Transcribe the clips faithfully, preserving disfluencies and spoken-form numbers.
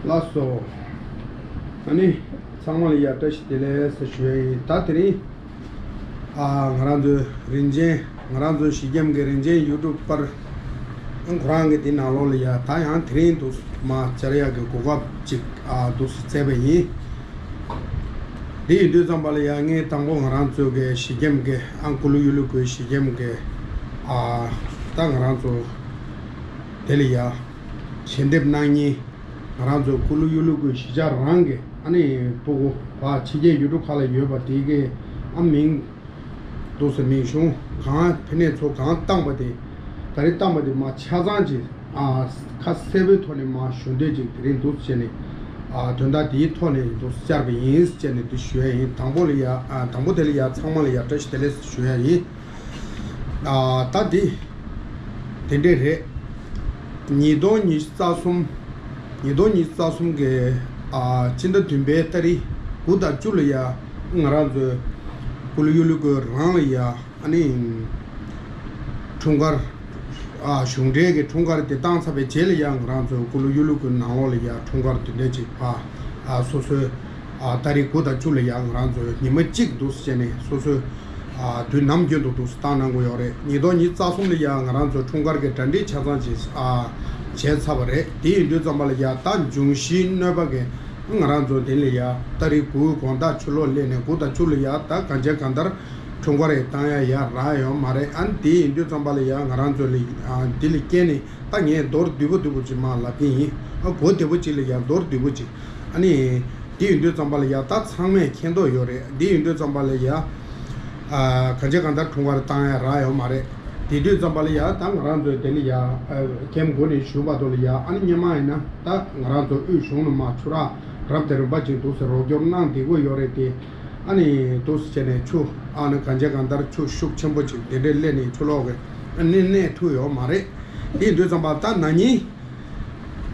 ལགས་སོ། ཨ་ནི་ཚང་མ་ལ་ཡ་བཀྲ་ཤིས་བདེ་ལེགས་ཟེར་ཞུ་ཡ་ཡིན། ད་དེ་རིང་ཨ་ང་རང་ཚོའི་རིན་ཆེན་ང་རང་ཚོའི་གཞིས་རྒྱམ་གྱི་རིན་ཆེན་ཡུ་ཊུབ་པར་ཁོ་རང་གི་དེ་ནང་ལོགས་ལ་ཡ་ད་ཡང་དེ་རིང་འདུག་མ་བཅར་ཡ་གི་གོ་སྐབས་ཅིག་ཨ་འདུག་བཙལ་བ་ཡིན། དེ་ཡིན་དུས་ཙམ་པ་ལ་ཡ་ངས་དང་པོ་ང་རང་ཚོའི་གི་གཞིས་རྒྱམ་གྱི་ཨ་ཀུ་ལུ་ཡུ་ལུ་ཀུའི་གཞིས་རྒྱམ་གྱི་ཨ་ད་ང་རང་ཚོ་དེ་ལ་ཡ་ཞལ་འདེབས་གནང་མཁན། ང་རང་ཚོ་ཀུ་ལུ་ཡུ་ལུ་ཀུའི་གཞིས་ཆགས་རང་གི་ཨ་ནི་སྤུ་གུ་བ་ཕྱི་རྒྱལ་ཡུལ་གྲུ་ཁག་ལ་ཡོད་པ་དེ་གའི་ཨ་མིང་འདུག་ཟེར། མིང་གཞུང་གང་ཕ་ནས་ཚུར་གང་བཏང་པ་དེ་ག་རེ་བཏང་པ་དེ་མ་ཆ་ཚང་ཅིག་ཨ་ཁ་གསལ་པོའི་ཐོག་ནས་མ་ཞུ་འདོད་ཅིག་དེ་རིང་འདུག་ཟེར་ནས་ཨ་དོན་དག་དེའི་ཐོག་ནས་འདུག་བཅར་བ་ཡིན་ཟེར་ནས་འདི་ཞུ་ཡ་ཡིན། དང་པོ་ལ་ཡ་ཨ་དང་པོ་དེ་ལ་ཡ་ཚང་མ་ལ་ཡ་བཀྲ་ཤིས་བདེ་ལེགས་ཞུ་ཡ་ཡིན། ཨ་ད་འདི་དེ་འདྲས་རེད། ཉིས་སྟོང་ཉི་ཤུ་རྩ་གསུམ། ཉིས་སྟོང་ཉི་ཤུ་རྩ་གསུམ་གི་ཨ་སྤྱི་ཟླ་བདུན་པའི་ཏ་རིག་དགུ་དང་བཅུ་ལ་ཡ་ང་རང་ཚོའི་ཀུ་ལུ་ཡུ་ལུ་ཀུའི་རང་ལ་ཡ་ཨ་ནི་འཁྲུངས་སྐར་ཨ་གཞུང་འབྲེལ་གྱི་འཁྲུངས་སྐར་དེ་བཏང་ཚར་བའི་རྗེས་ལ་ཡ་ང་རང་ཚོའི་ཀུ་ལུ་ཡུ་ལུ་ཀུའི་ནང་ལོགས་ལ་ཡ་འཁྲུངས་སྐར་དེ་འདྲས་ཅིག་ཕ་ཨ་སོ་སོའི་ཨ་ཏ་རིག་དགུ་དང་བཅུ་ལ་ཡ་ང་རང་ཚོའི་ཉི་མ་གཅིག་འདུག་སེ་བྱས་ནས་སོ་སོའི་ཨ་དུས་ནམ་རྒྱུན་དུ་འདུག་སེ་བཏང་གནང་གི་ཡོད་རེད། ཉིས་སྟོང་ཉི་ཤུ་རྩ་གསུམ་ལ་ཡ་ང་རང་ཚོ་འཁྲུངས་སྐར་གྱི་གྲ་སྒྲིག་ཆ་ཚང་ཅིག་ཨ་བྱས་ཚར་བ་རེད། དེ་ཡིན་དུས་ཙམ་པ་ལ་ཡ་ད་འབྱུང་བཞིའི་གནོད་པ་གིས་ང་རང་ཚོ་དེ་ལ་ཡ་ཏ་རིག་དགུའི་དགོང་དག་ཕྱི་ལོགས་སླེབས་ནས་དགུ་དང་བཅུ་ལ་ཡ་ད་གང་བྱས་གང་ལྟར་འཁྲུངས་སྐར་ཡ་བཏང་ཡ་ཡ་རག་ཡོད་མ་རེད། ཨ་ནི་དེ་ཡིན་དུས་ཙམ་པ་ལ་ཡ་ང་རང་ཚོ་ལ་ཨ་འདི་ལ་རྐྱེན་ནི། ད་ངས་མདོར་བསྡུས་པོ་བསྡུས་པོ་ཅིག་མར་ལབ་ཀྱི་ཡིན། ཨ་གོ་བདེ་པོ་ཅིག་ལ་ཡ་མདོར་བསྡུས་པོ་ཅིག་ཨ་ནི། དེ་ཡིན་དུས་ཙམ་པ་ལ་ཡ་ད་ཚང་མས་མཁྱེན་རྟོགས་ཡོད་རེད། དེ་ཡིན་དུས་ཙམ་པ་ལ་ཡ། ཨ་གང་བྱས་གང་ལྟར་འཁྲུངས་སྐར་བཏང་ཡ་རག་ཡོད་མ་རེད། དེ་དུས་ཙམ་པ་ལ་ཡ་ད་ང་རང་ཚོའི་དེ་ལ་ཡ། ཨ་ཀེམ་འགོ་ནས་ཞུགས་བར་དུ་ལ་ཡ་ཨ་ནི་སྔོན་མ་ཡིན་ན་ད་ང་རང་ཚོ་དབུས་གཞུང་ནས་མར་ཆུ་རགས་རབ་དང་རིམ་པ་ཅིག་འདུག་སེ་རོགས་སྐྱོར་གནང་བསྡད་ཀྱི་ཡོད་རེད་དེ། ཨ་ནི་འདུག་སེ་བྱས་ནས་ཆུ་ཨ་ནི་གང་བྱས་གང་ལྟར་ཆུ་ཤུགས་ཆེན་པོ་ཅིག་དེ་འདྲས་སླེབས་ནས་ཆུ་ལོག་གི་ཨ་ནི་གནས་ཐུབ་ཡོད་མ་རེད། དེ་ཡིན་དུས་ཙམ་པ་ད་ན་ནིང་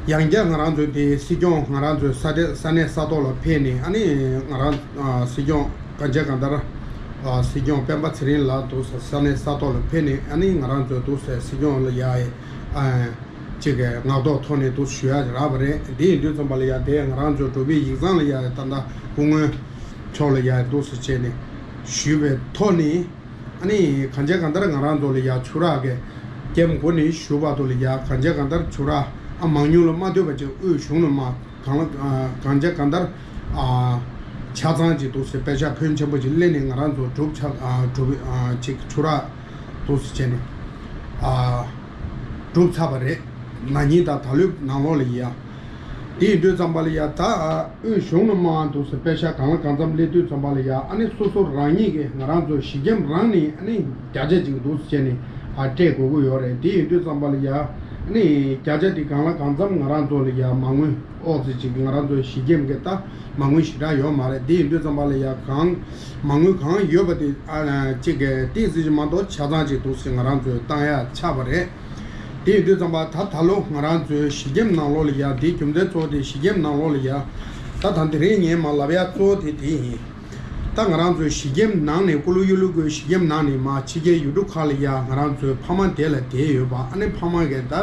ཡང་བསྐྱར་ང་རང་ཚོའི་དེ་སྲིད་སྐྱོང་ང་རང་ཚོའི་ས་དེ་ས་གནས་ས་ཐོག་ལ་ཕེབས་ནས་ཨ་ནི་ང་རང་ཨ་སྲིད་སྐྱོང་གང་བྱས་གང་ལྟར་ཨ་སྲིད་སྐྱོང་སྤེན་པ་ཚེ་རིང་ལགས་འདུག་སེ་ས་གནས་ས་ཐོག་ལ་ཕེབས་ནས་ཨ་ནི་ང་རང་ཚོའི་འདུག་སེ་སྲིད་སྐྱོང་ལ་ཡ་ཨ་ཅིག་གི་ངག་ཐོག་ཐོག་ནས་འདུག་ཞུ་ཡ་རག་པ་རེད། དེ་ཡིན་དུས་ཙམ་པ་ལ་ཡ་དེ་ང་རང་ཚོའི་འགྲོ་བའི་ཡིག་ཚང་ལ་ཡ་ད་ལྟ་སྐུ་ངོ་མཆོག་ལ་ཡ་འདུག་སེ་བྱས་ནས་ཞུས་པའི་ཐོག་ནས། ཨ་ནི་གང་བྱས་གང་ལྟར་ང་རང་ཚོ་ལ་ཡ་ཆུ་རགས་ཀྱི་ཀེམ་འགོ་ནས་ཞུགས་བར་དུ་ལ་ཡ་གང་བྱས་གང་ལྟར་ཆུ་རགས་ཨ་མང་ཉུང་ལ་མ་ལྟོས་པ་ཅིག་དབུས་གཞུང་ལ་མ་གང་ལ་ཨ་གང་བྱས་གང་ལྟར་ཨ་ཆ་ཚང་ཅིག་འདུག་སེ་པེ་ཤག་ཕོན་ཆེན་པོ་ཅིག་སླེབས་ནས་ང་རང་ཚོ་གྲུབ་ཆ་ཨ་གྲུབ་ཨ་ཅིག་ཆུ་རགས་འདུག་སེ་བྱས་ནས་ཨ་གྲུབ་ཚར་བ་རེད། ན་ནིང་དང་ད་ལོའི་ནང་ལོགས་ལ་ཡ། དེ་ཡིན་དུས་ཙམ་པ་ལ་ཡ་ད་དབུས་གཞུང་ནས་མར་འདུག་སེ་པེ་ཤག་གང་ལ་གང་འཚམ་སླེབས་དུས་ཙམ་པ་ལ་ཡ་ཨ་ནི་སོ་སོ་རང་ཉིད་ཀྱི་ང་རང་ཚོ་གཞིས་ཀེམ་རང་ནས་ཨ་ནི་བརྒྱ་ཆ་ཅིག་འདུག་སེ་བྱས་ནས་ཨ་སྤྲད་དགོས་ཀྱི་ཡོད་རེད། དེ་ཡིན་དུས་ཙམ་པ་ལ་ཡ་ཨ་ནི་བརྒྱ་ཆ་དེ་གང་ལ་གང་འཚམ་ང་རང་ཚོ་ལ་ཡ་མ་དངུལ་ཨོ་ཙི་ཅིག་ང་རང་ཚོ་གཞིས་ཀེམ་གྱི་ད་མ་དངུལ་ཞེ་དྲག་ཡོད་མ་རེད། དེ་ཡིན་དུས་ཙམ་པ་ལ་ཡ་གང་མ་དངུལ་གང་ཡོད་པ་དེ་ཨ་ཅིག་གི་ཏོག་ཙམ་ཅིག་མ་གཏོགས་ཆ་ཚང་ཅིག་འདུག་སེ་ང་རང་ཚོས་བཏང་ཡ་ཆགས་པ་རེད། དེ་ཡིན་དུས་ཙམ་པ་ད་ད་ལོ་ང་རང་ཚོའི་གཞིས་ཀེམ་ནང་ལོགས་ལ་ཡ་དེའི་རྒྱུ་མཚན་གཙོ་བོ་དེ་གཞིས་ཀེམ་ནང་ལོགས་ལ་ཡ་ད་ད་དེ་རིང་ངས་མར་ལབ་ཡ་གཙོ་བོ་དེ་དེ་ཡིན། ད་ང་རང་ཚོའི་གཞིས་ཀེམ་ནང་ནས་ཀུ་ལུ་ཡུ་ལུ་ཀུའི་གཞིས་ཀེམ་ནང་ནས་མར་ཕྱི་རྒྱལ་ཡུལ་གྲུ་ཁག་ལ་ཡ་ང་རང་ཚོའི་ཕ་མ་དེ་ལ་བསྡད་ཡོད་པ་ཨ་ནི་ཕ་མ་གིས་ད་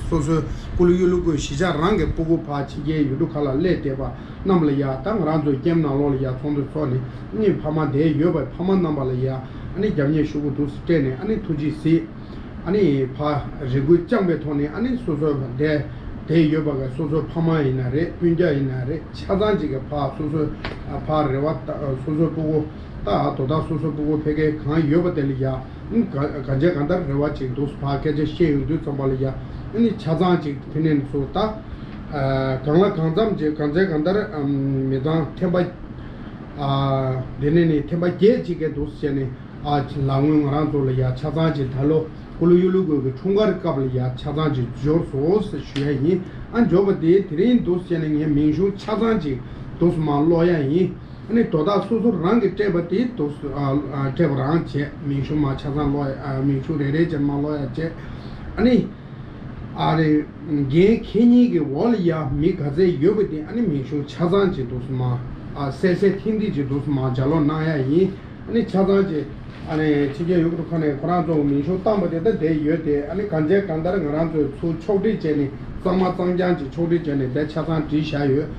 སོ་སོའི་ཀུ་ལུ་ཡུ་ལུ་ཀུའི་གཞིས་ཆགས་རང་གི་སྤུ་གུ་ཕར་ཕྱི་རྒྱལ་ཡུལ་གྲུ་ཁག་ལ་སླེབས་བསྡད་པ་རྣམས་ལ་ཡ་ད་ང་རང་ཚོའི་ཀེམ་ནང་ལོགས་ལ་ཡ་ཚོགས་འདུ་ཚོགས་ནས་ཨ་ནི་ཕ་མ་དེ་ཡོད་པའི་ཕ་མ་རྣམ་པ་ལ་ཡ་ཨ་ནི་རྒྱབ་གཉེར་ཞུ་དགོས་འདུག་སེ་སྤྲད་ནས་ཨ་ནི་ཐུགས་རྗེ་གཟིགས། ཨ་ནི་ཕར་རེ་སྐུལ་བསྐྱངས་པའི་ཐོག་ནས་ཨ་ནི་སོ་སོ་དེ་དེ་ཡོད་པ་ག་སོ་སོའི་ཕ་མ་ཡིན་ན་རེད། སྤུན་ཀྱག་ཡིན་ན་རེད། ཆ་ཚང་ཅིག་གི་ཕར་སོ་སོའི་ཕར་རེ་བ་ད་སོ་སོའི་སྤུ་གུ་ད་དོ་བདག་སོ་སོའི་སྤུ་གུ་ཕ་གིར་གང་ཡོད་པ་དེ་ལ་ཡ་ག་གང་བྱས་གང་ལྟར་རེ་བ་ཅིག་འདུག་ཕར་སྐད་ཆ་བཤད་ཡོང་དུས་ཙམ་པ་ལ་ཡ་ཨ་ནི་ཆ་ཚང་ཅིག་ཕ་ནས་ཚུར་ད་གང་ལ་གང་འཚམ་ཅིག་གང་བྱས་གང་ལྟར་མི་ཚང་ཐེམ་པ་དེ་ནས་ནི་ཐེམ་པ་བརྒྱད་ཅིག་གི་འདུག་སེ་བྱས་ནས། ཨ་ཅེ་ལག་དངུལ་ང་རང་ཚོ་ལ་ཡ་ཆ་ཚང་ཅིག་ད་ལོ་ཀུ་ལུ་ཡུ་ལུ་ཀུའི་གི་འཁྲུངས་སྐར་སྐབས་ལ་ཡ་ཆ་ཚང་ཅིག་འབྱོར་སོང་ཟེར་ཞུ་ཡ་ཡིན། ཨ་འབྱོར་བ་དེ་དེ་རིང་འདུག་ཟེར་ནས་ངས་མིང་གཞུང་ཆ་ཚང་ཅིག་འདུག་སེ་མར་ཀློག་ཡ་ཡིན། ཨ་ནི་དོ་བདག་སོ་སོ་རང་གིས་སྤྲད་པ་དེ་འདུག་སེ་ཨ་ཨ་སྤྲད་པ་རང་བྱས། མིང་གཞུང་མར་ཆ་ཚང་ཀློག་ཡ་ཨ་མིང་གཞུང་རེ་རེ་བྱས་མར་ཀློག་ཡ་བྱས། ཨ་ནི་ཨ་རེ་འགན་འཁྱེར་མཁན་གྱི་འོག་ལ་ཡ་མི་ག་ཚད་ཡོད་པ་དེ་ཨ་ནི་མིང་གཞུང་ཆ་ཚང་ཅིག་འདུག་སེ་མར་ཨ་གསལ་གསལ་ཐིང་ཐིང་ཅིག་འདུག་སེ་མར་ལྗགས་ཀློག་གནང་ཡ་ཡིན། ཨ་ནི་ཆ་ཚང་ཅིག་ཨ་ནི་ཕྱི་རྒྱལ་ཡུལ་གྲུ་ཁག་ནས་ཁོ་རང་ཚོ་མིང་གཞུང་བཏང་པ་དེ་ད་བསྡད་ཡོད་དེ། ཨ་ནི་གང་བྱས་གང་ལྟར་ང་རང་ཚོས་ཚུར་ཕྱོགས་སྒྲིག་བྱས་ནས་ གཙང་མ་གཙང་རྐྱང་ཅིག་ཕྱོགས་སྒྲིག་བྱས་ནས་དེ་ཆ་ཚང་བྲིས་བཞག་ཡོད།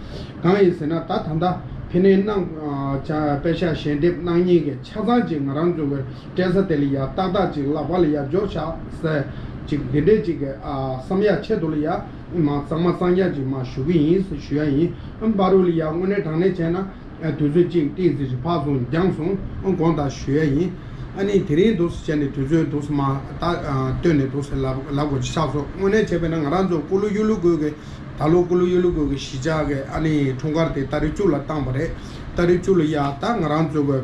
གང་ཡིན་ཟེར་ན། ད་ད་ལྟ་ཕ་ནས་གནང་ཨ་ཅ་པེ་ཤག་ཞལ་འདེབས་གནང་མཁན་གྱི་ཆ་ཚང་ཅིག་ང་རང་ཚོ་གི་སྤྲད་ས་དེ་ལ་ཡ་ཏག་ཏག་ཅིག་ལག་པ་ལ་ཡ་འབྱོར་བཞག་ཟེར་ཅིག་འདི་འདྲས་ཅིག་གི་ཨ་བསམ་ཡག་ཆེད་དུ་ལ་ཡ་མ་གཙང་མ་གཙང་རྐྱང་ཅིག་མ་ཞུ་གི་ཡིན་ཟེར་ཞུ་ཡ་ཡིན། ཨ་བར་དུ་ལ་ཡ་དངོས་གནས་དྲང་གནས་བྱས་ན། ཨ་དུས་ཚོད་གཅིག་ཏོག་ཙམ་ཅིག་ཕར་ཚུར་འགྱངས་སོང་། ཨ་དགོངས་དག་ཞུ་ཡ་ཡིན། ཨ་ནི་དེ་རིང་འདུག་སེ་བྱས་ནས་དུས་ཚོད་འདུག་སེ་མ་ད་ཨ་བཏོན་ནས་འདུག་སེ་ལབ་ལབ་དགོས་ཀྱི་ཆགས་སོང་། དངོས་གནས་བྱས་པས་ན་ང་རང་ཚོ་ཀུ་ལུ་ཡུ་ལུ་གུ་གི་ད་ལོ་ཀུ་ལུ་ཡུ་ལུ་གུ་གི་གཞིས་ཆགས་ཀྱི་ཨ་ནི་འཁྲུངས་སྐར་དེ་ཏ་རིག་བཅུ་ལ་བཏང་བ་རེད། ཏ་རིག་བཅུ་ལ་ཡ་ད་ང་རང་ཚོ་གི་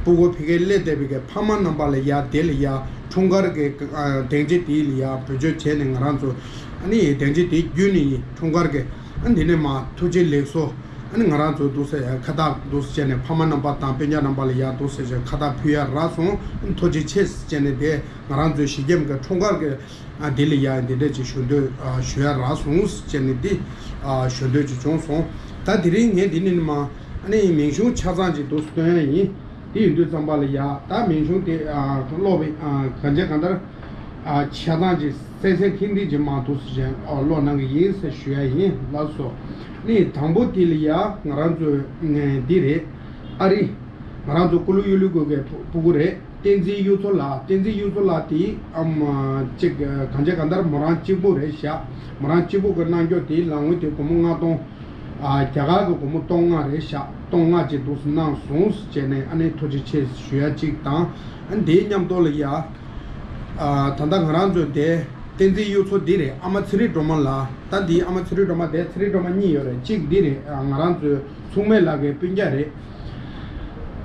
སྤུ་གུ་ཕ་གིར་སླེབས་བསྡད་པའི་གི་ཕ་མ་རྣམ་པ་ལ་ཡ་དེ་ལ་ཡ་འཁྲུངས་སྐར་གྱི་ཨ་སྡིངས་ཆ་དེ་ལ་ཡ་བེད་སྤྱོད་བྱས་ནས་ང་རང་ཚོ་ཨ་ནི་སྡིངས་ཆ་དེ་བརྒྱུད་ནས་འཁྲུངས་སྐར་གྱི་ཨ་འདི་ནས་མ་ཐུགས་རྗེ་ལེགས་སོ། ཨ་ནི་ང་རང་ཚོ་འདུག་སེ་ཁ་བཏགས་འདུག་སེ་བྱས་ནས་ཕ་མ་རྣམ་པ་དང་སྤུན་ཀྱག་རྣམ་པ་ལ་ཡ་འདུག་སེ་བྱས་ཁ་བཏགས་ཕུལ་ཡ་རག་སོང་། ཨ་ཐུགས་རྗེ་ཆེ་ཟེར་བྱས་ནས་དེ་ང་རང་ཚོའི་གཞིས་ཁྱིམ་གྱི་འཁྲུངས་སྐར་གྱི་ཨ་འདི་ལ་ཡ་འདི་འདྲས་ཅིག་ཞུ་འདོད་ཨ་ཞུ་ཡ་རག་སོང་ཟེར་བྱས་ནས་འདི་ཨ་ཞུ་འདོད་ཅིག་བྱུང་སོང་། ད་དེ་རིང་ངས་འདི་ནས་མ་ཨ་ནི་མིང་གཞུང་ཆ་ཚང་ཅིག་འདུག་སེ་སྟོན་ཡ་ཡིན། དེ་ཡིན་དུས་ཙམ་པ་ལ་ཡ་ད་མིང་གཞུང་དེ་ཨ་ཀློག་པའི་ཨ་གང་བྱས་གང་ལྟར་ཨ་ཆ་ཚང་ཅིག་གསལ་གསལ་ཐིང་ཐིང་ཅིག་མ་འདུག་སེ་བྱས་ཨ་ཀློག་གནང་གི་ཡིན་ཟེར་ཞུ་ཡ་ཡིན། ལགས་སོ། ཨ་ནི་དང་པོ་དེ་ལ་ཡ་ང་རང་ཚོའི་ཨ་འདི་རེད། ཨ་རི། ང་རང་ཚོ་ཀུ་ལུ་ཡུ་ལུ་གུ་གི་སྤུ་གུ་རེད། བསྟན་འཛིན་གཡུ་མཚོ་ལགས། བསྟན་འཛིན་གཡུ་མཚོ་ལགས་དེ་ཨམ་ཅིག་གང་བྱས་གང་ལྟར་མོ་རང་གཅིག་པུ་རེད་ཤག་མོ་རང་གཅིག་པུ་གི་གནང་རྒྱུ་དེ་ལག་དངུལ་དེ་སྒོར་མོ་ལྔ་སྟོང་། ཨ་རྒྱ་གར་གྱི་སྒོར་མོ་སྟོང་ལྔ་རེད་ཤག་སྟོང་ལྔ་ཅིག་འདུག་སེ་གནང་སོང་ཟེར་བྱས་ནས་ཨ་ནི་ཐུགས་རྗེ་ཆེ་ཞུ་ཡ་གཅིག་དང་། ཨ་ནི་དེའི་མཉམ་དུ་ལ་ཡ་ཨ་ད་ལྟ་ང་རང་ཚོ་དེ་བསྟན་འཛིན་གཡུ་མཚོ་འདི་རེད། ཨ་མ་ཚེ་རིང་སྒྲོལ་མ་ལགས། ད་འདིའི་ཨ་མ་ཚེ་རིང་སྒྲོལ་མ་དེ་ཚེ་རིང་སྒྲོལ་མ་གཉིས་ཡོད་རེད། གཅིག་འདི་རེད། ཨ་ང་རང་ཚོའི་མཚུངས་མེད་ལགས་ཀྱི་སྤུན་ཀྱག་རེད།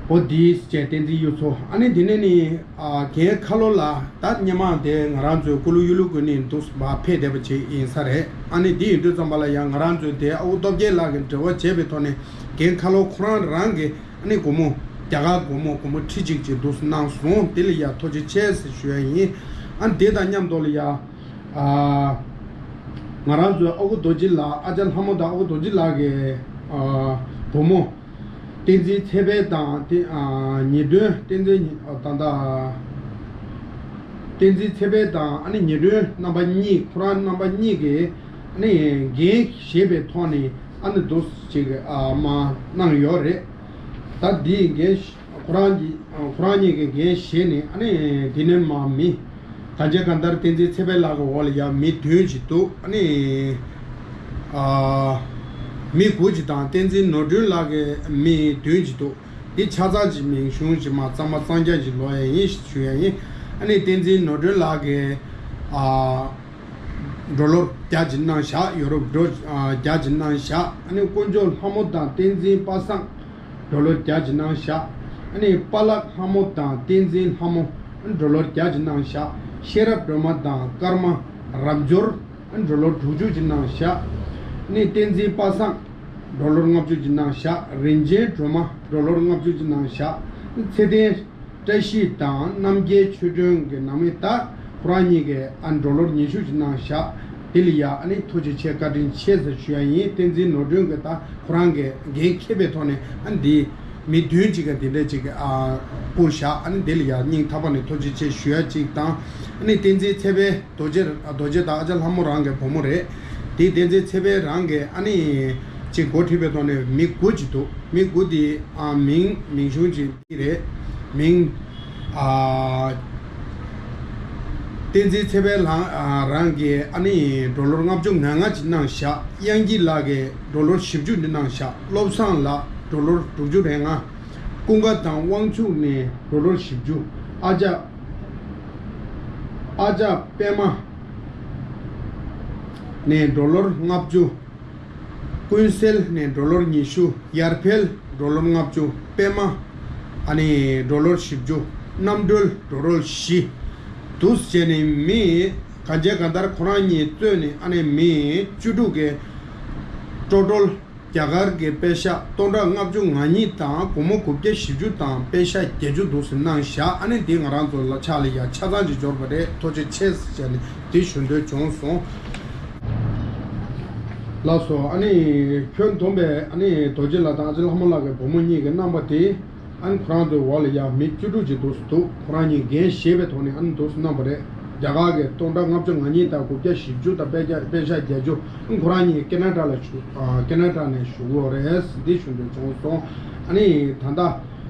འོ་འདི་ཟེར་བྱས་བསྟན་འཛིན་གཡུ་མཚོ། ཨ་ནི་དེ་ནས་ནི་ཨ་རྒན་ཁ་ལོ་ལགས། ད་སྔོན་མ་དེ་ང་རང་ཚོའི་ཀུ་ལུ་ཡུ་ལུ་གུ་ནས་འདུག་སེ་ཕེབས་བསྡད་པ་ཅིག་ཡིན་ས་རེད། ཨ་ནི་འདི་ཡིན་དུས་ཙམ་པ་ལ་ཡང་ང་རང་ཚོའི་དེ་ཨ་ཁུ་སྟོབས་རྒྱལ་ལགས་ཀྱི་འབྲེལ་བ་བྱས་པའི་ཐོག་ནས་རྒན་ཁ་ལོ་ཁོ་རང་རང་གིས་ཨ་ནི་སྒོར་མོ་རྒྱ་གར་སྒོར་མོ་སྒོར་མོ་ཁྲི་གཅིག་ཅིག་འདུག་སེ་གནང་སོང་། དེ་ལ་ཡ་ཐུགས་རྗེ་ཆེ་ཟེར་ཞུ་ཡ་ཡིན། ཨ་ནི་དེ་དང་མཉམ་དུ་ལ་ཡ་ཨ་ང་རང་ཚོའི་ཨ་ཁུ་རྡོ་རྗེ་ལགས། ཨ་ཅག་ལྷ་མོ་དང་ཨ་ཁུ་རྡོ་རྗེ་ལགས་ཀྱི་ཨ་བུ་མོ། བསྟན་འཛིན་ཚེ་འཕེལ་དང་དེ་ཨ་ཉི་སྒྲོན། བསྟན་འཛིན་ཨ་ད་ལྟ་བསྟན་འཛིན་ཚེ་འཕེལ་དང་ཨ་ནི་ཉི་སྒྲོན་རྣམ་པ་གཉིས། ཁོ་རང་རྣམ་པ་གཉིས་ཀྱིས་ཨ་ནི་འགན་བཞེས་པའི་ཐོག་ནས་ཨ་ནི་འདུག་ཅིག་ཨ་མ་གནང་ཡོད་རེད། ད་འདིའི་འགན་ཁོ་རང་གིས་ཁོ་རང་གཉིས་ཀྱིས་འགན་བཞེས་ནས་ཨ་ནི་འདི་ནས་མ་མི་གང་བྱས་གང་ལྟར་བསྟན་འཛིན་ཚེ་འཕེལ་ལགས་ཀྱི་འོག་ལ་ཡང་མི་བདུན་ཅིག་འདུག་ཨ་ནི་ཨ་མི་དགུ་ཅིག་དང་བསྟན་འཛིན་ནོར་སྒྲོན་ལགས་ཀྱི་མི་བདུན་ཅིག་འདུག་འདི་ཆ་ཚང་ཅིག་མིང་གཞུང་ཅིག་མ་གཙང་མ་གཙང་རྐྱང་ཅིག་ཀློག་ཡ་ཡིན་ཞུ་ཡ་ཡིན། ཨ་ནི་བསྟན་འཛིན་ནོར་སྒྲོན་ལགས་ཀྱིས་ཨ་ཌོ་ལར་བརྒྱ་ཅིག་གནང་བཞག་ཡོ་རོབ་ཌོ་ཨ་བརྒྱ་ཅིག་གནང་བཞག་ཨ་ནི་དཀོན་མཆོག་ལྷ་མོ་དང་བསྟན་འཛིན་པ་སངས་ཌོ་ལར་བརྒྱ་ཅིག་གནང་བཞག་ཨ་ནི་པཱ་ལགས་ལྷ་མོ་དང་བསྟན་འཛིན་ལྷ་མོ་ཌོ་ལར་བརྒྱ་ཅིག་གནང་བཞག་ཤེས་རབ་སྒྲོལ་མ་དང་ཀརྨ་རབ་འབྱོར་ཌོ་ལར་དྲུག་ཅུ་ཅིག་གནང་བཞག་ཨ་ནི་བསྟན་འཛིན་པ་སངས་ཌོ་ལར་ལྔ་བཅུ་ཅིག་གནང་བཞག་རིན་ཆེན་སྒྲོལ་མ་ཌོ་ལར་ལྔ་བཅུ་ཅིག་གནང་བཞག་ཚེ་བརྟན་བཀྲ་ཤིས་དང་རྣམ་རྒྱལ་ཆོས་སྒྲོན་གྱི་ནང་མི་ད་ཁོ་རང་གཉིས་ཀས་ཨ་ཌོ་ལར་ཉི་ཤུ་ཅིག་གནང་བཞག་དེ་ལ་ཡ་ཨ་ནི་ཐུགས་རྗེ་ཆེ་བཀའ་དྲིན་ཆེ་ཟེར་ཞུ་ཡ་ཡིན། བསྟན་འཛིན་ནོར་སྒྲོན་གྱིས་ད་ཁོ་རང་གིས་འགན་འཁྱེར་བའི་ཐོག་ནས་ཨ་ནི་འདི་མི་བདུན་ཅིག་ག་དེ་འདྲ་ཅིག་ཨ་བསྐུར་བཞག་ཨ་ནི་དེ་ལ་ཡ་སྙིང་ཐག་པ་ནས་ཐུགས་རྗེ་ཆེ་ཞུ་ཡ་གཅིག་དང་། ཨ་ནི་བསྟན་འཛིན་ཚེ་འཕེལ་རྡོ་རྗེ་རྡོ་རྗེ་དང་ཨ་ཅག་ལྷ་མོ་རང་གི་བུ་མོ་རེད། དེ་བསྟན་འཛིན་ཚེ་འཕེལ་རང་གིས་ཨ་ནི་ཅིག་འགོ་ཁྲིད་པའི་ཐོག་ནས་མི་དགུ་ཅིག་འདུག་མི་དགུ་དེ་ཨ་མིང་མིང་གཞུང་ཅིག་དེ་རེད། མིང་ཨ་བསྟན་འཛིན་ཚེ་འཕེལ་ལགས་ཨ་རང་གིས་ཨ་ནི་ཌོ་ལར་ལྔ་བཅུ་ང་ལྔ་ཅིག་གནང་བཞག་དབྱངས་སྐྱིད་ལགས་ཀྱིས་ཌོ་ལར་བཞི་བཅུ་ཅིག་གནང་བཞག་བློ་བཟང་ལགས་ཌོ་ལར་དྲུག་ཅུ་རེ་ལྔ། ཀུན་དགའ་དང་དབང་ཕྱུག་ནས་ཌོ་ལར་བཞི་བཅུ། ཨ་ཅག་ཨ་ཅག་པད་མ་ནས་ཌོ་ལར་ལྔ་བཅུ། ཀུན་གསལ་ནས་ཌོ་ལར་ཉི་ཤུ། ཡར་འཕེལ་ཌོ་ལར་ལྔ་བཅུ། པད་མ་ཨ་ནི་ཌོ་ལར་བཞི་བཅུ། རྣམ་གྲོལ་ཌོ་ལར་བཞི། འདུག་སེ་བྱས་ནས་མི་གང་བྱས་གང་ལྟར་ཁོ་རང་གཉིས་གཙོས་ནས་ཨ་ནི་མི་བཅུ་དྲུག་གི་ཊོ་ཊལ་རྒྱ་གར་གྱི་པེ་ཤ་སྟོང་ཕྲག་ལྔ་བཅུ་ང་གཉིས་དང་སྒོར་མོ་དགུ་བརྒྱ་བཞི་བཅུ་དང་པེ་ཤ་བརྒྱད་ཅུ་འདུག་སེ་གནང་བཞག་ཨ་ནི་འདི་ང་རང་ཚོ་ལ་ཕྱག་ལ་ཡ་ཆ་ཚང་ཅིག་འབྱོར་བ་རེད། ཐུགས་རྗེ་ཆེ་ཟེར་བྱས་ནས་འདི་ཞུ་འདོད་བྱུང་སོང་། ལགས་སོ། ཨ་ནི་ཁྱོན་བསྡོམས་པས་ཨ་ནི་རྡོ་རྗེ་ལགས་དང་ཨ་ཅག་ལྷ་མོ་ལགས་ཀྱི་བུ་མོ་གཉིས་ཀྱིས་གནང་བ་དེ་ཨ་ནི་ཁོ་རང་ཚོའི་འོག་ལ་ཡ་མི་བཅུ་དྲུག་ཅིག་འདུག་སེ་འདུག་ཁོ་རང་གཉིས་འགན་བཞེས་པའི་ཐོག་ནས་ཨ་ནི་འདུག་སེ་གནང་བ་རེད། རྒྱ་གར་གྱི་སྟོང་ཕྲག་ལྔ་བཅུ་ང་གཉིས་དང་དགུ་བརྒྱ་བཞི་བཅུ་དང་པད་ཤག་པད་ཤག་བརྒྱད་ཅུ། ཁོ་རང་གཉིས་ཀེ་ན་ཌ་ལ་བཞུགས། ཨ། ཀེ་ན་ཌ་ནས་བཞུགས་ཡོད་རེད། འདི་ཞུ་འདོད་བྱུང་སོང་། ཨ་ནི་ད་ལྟ་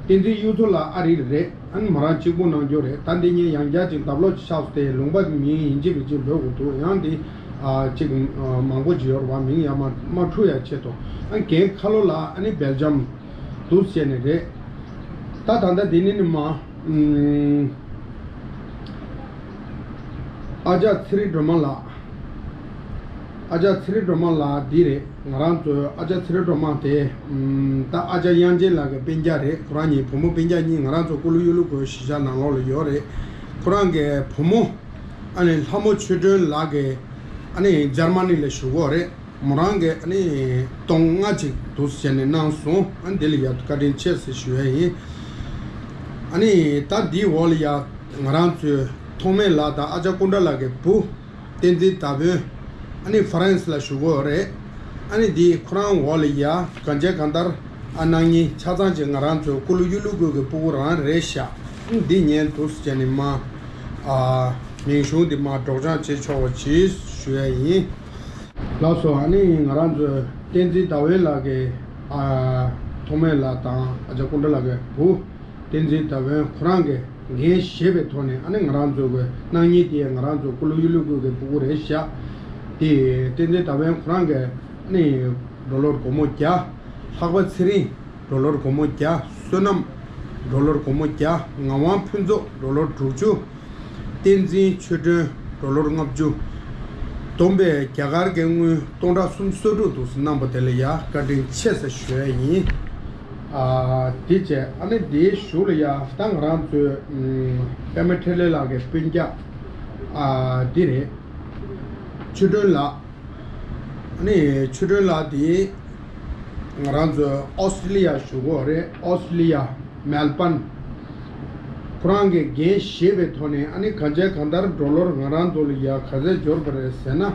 བསྟན་འཛིན་གཡུ་མཚོ་ལགས་ཨ་རི་རེད། ཨ་ནི་མོ་རང་གཅིག་པུ་གནང་རྒྱུ་རེད། ད་འདི་གཉིས་ཡང་བསྐྱར་ཅིག་ལྡབ་ལོག་ཅིག་ཆགས་སོང་སྟེ། ལུང་པ་མིང་ཡིན་གཅིག་མིན་གཅིག་འབོད་དགོས་འདུག། ཡང་འདི། ཨ། ཅིག་ཨ། མང་པོ་ཅིག་ཡོད་རེད་བ། མིང་ཡར་མར་མ་འཁྲུག་ཡ་ཆེད་དུ། ཨ། རྒན་ཁ་ལོ་ལགས་ཨ་ནི་སྦེལ་ཇམ་འདུག་བྱས་ནས་རེད། ད་ད་ལྟ་འདི་ནི་ནི་མ། ཨུམ། ཨ་ཅག་ཚེ་རིང་སྒྲོལ་མ་ལགས། ཨ་ཅག་ཚེ་རིང་སྒྲོལ་མ་ལགས་འདི་རེད། ང་རང་ཚོའི་ཨ་ཅག་ཚེ་རིང་སྒྲོལ་མ་དེ། ཨུམ། ད་ཨ་ཅག་དབྱངས་ཅན་ལགས་ཀྱི་སྤུན་ཀྱག་རེད། ཁོ་རང་གཉིས་བུ་མོ་སྤུན་ཀྱག་གཉིས་ང་རང་ཚོ་ཀུ་ལུ་གཡུ་ལུ་གུ་གཞིས་ཆགས་ནང་ལོགས་ལ་ཡོད་རེད། ཁོ་རང་གི་བུ་མོ་ཨ་ནི་ལྷ་མོ་ཆོས་སྒྲོན་ལགས་ཀྱི་ཨ་ནི་འཇར་མ་ནི་ལ་བཞུགས་ཡོད་རེད། མོ་རང་གིས་ཨ་ནི་སྟོང་ལྔ་ཅིག་འདུག་བྱས་ནས་གནང་སོང་། ཨ་ནི་འདི་ལ་ཡ་བཀའ་དྲིན་ཆེ་ཟེར་ཞུ་ཡ་ཡིན། ཨ་ནི་ད་འདིའི་འོག་ལ་ཡ་ང་རང་ཚོའི་ཐོགས་མེད་ལགས་དང་ཨ་ཅག་ཀུན་དགའ་ལགས་ཀྱི་བུ་བསྟན་འཛིན་ཟླ་དཔོན། ཨ་ནི་ཧྥ་རན་སི་ལ་བཞུགས་ཡོད་རེད། ཨ་ནི་འདི་ཁོ་རང་འོག་ལ་ཡ་གང་བྱས་གང་ལྟར་ཨ་ནང་གཉིས་ཆ་ཚང་ཅིག་ང་རང་ཚོའི་ཀུ་ལུ་གཡུ་ལུ་གུ་གི་སྤུ་གུ་རང་རེད་ཤག། ཨ་ནི་འདི་ཉན་འདུག་བྱས་ནས་མ། ཨ། མིང་གཞུང་འདི་མ་སྒྲོག་སྦྱང་བྱེད་ཆོག་པ་ཅིག་ཞུ་ཡ་ཡིན། ལགས་སོ། ཨ་ནི་ང་རང་ཚོའི་བསྟན་འཛིན་ཟླ་འོད་ལགས་ཀྱི། ཨ། ཐོགས་མེད་ལགས་དང་ཨ་ཅག་ཀུན་དགའ་ལགས་ཀྱི་བུ་བསྟན་འཛིན་ཟླ་འོད་ཁོ་རང་གིས་འགན་བཞེས་པའི་ཐོག་ནས། ཨ་ནི་ང་རང་ཚོ་གི་གནངས་ཉིན་དེ་ང་རང་ཚོ་ཀུ་ལུ་གཡུ་ལུ་གུ་གི་སྤུ་གུ་རེད་ཤག། དེ་བསྟན་འཛིན་ཟླ་འོད་ཁོ་རང་གིས་ཨ་ནི་ཌོ་ལར་སྒོར་མོ་བརྒྱ། ལྷག་པ་ཚེ་རིང་ཌོ་ལར་སྒོར་མོ་བརྒྱ། བསོད་ནམས་ཌོ་ལར་སྒོར་མོ་བརྒྱ། ངག་དབང་ཕུན་ཚོགས་ཌོ་ལར་དྲུག་ཅུ། བསྟན་འཛིན་ཆོས་སྒྲོན་ཌོ་ལར་ལྔ་བཅུ། བསྡོམས་པས་རྒྱ་གར་གྱི་དངུལ་སྟོང་ཕྲག་སུམ་ཅུ་སོ་དྲུག་འདུག་སེ་གནང་པ་དེ་ལ་ཡ་བཀའ་དྲིན་ཆེ་ཟེར་ཞུ་ཡ་ཡིན། ཨ། དེ་བྱས་ཨ་ནི་དེའི་གཞུག་ལ་ཡ་ད་ང་རང་ཚོའི་ཨུམ། པད་མ་འཕྲིན་ལས་ལགས་ཀྱི་སྤུན་ཀྱག། ཨ། འདི་རེད། ཆོས་སྒྲོན་ལགས། ཨ་ནི་ཆོས་སྒྲོན་ལགས་དེ་ང་རང་ཚོ་ཨོ་སི་ཀྲི་ལི་ཡ་བཞུགས་ཡོད་རེད། ཨོ་སི་ཀྲི་ལི་ཡ་མེལ་བྷོན། ཁོ་རང་གིས་འགན་བཞེས་པའི་ཐོག་ནས། ཨ་ནི་གང་བྱས་གང་ལྟར་ཌོ་ལར་ང་རང་ཚོ་ལ་ཡ་ག་ཚད་འབྱོར་པ་རེད་ཟེར་ན། ཨ།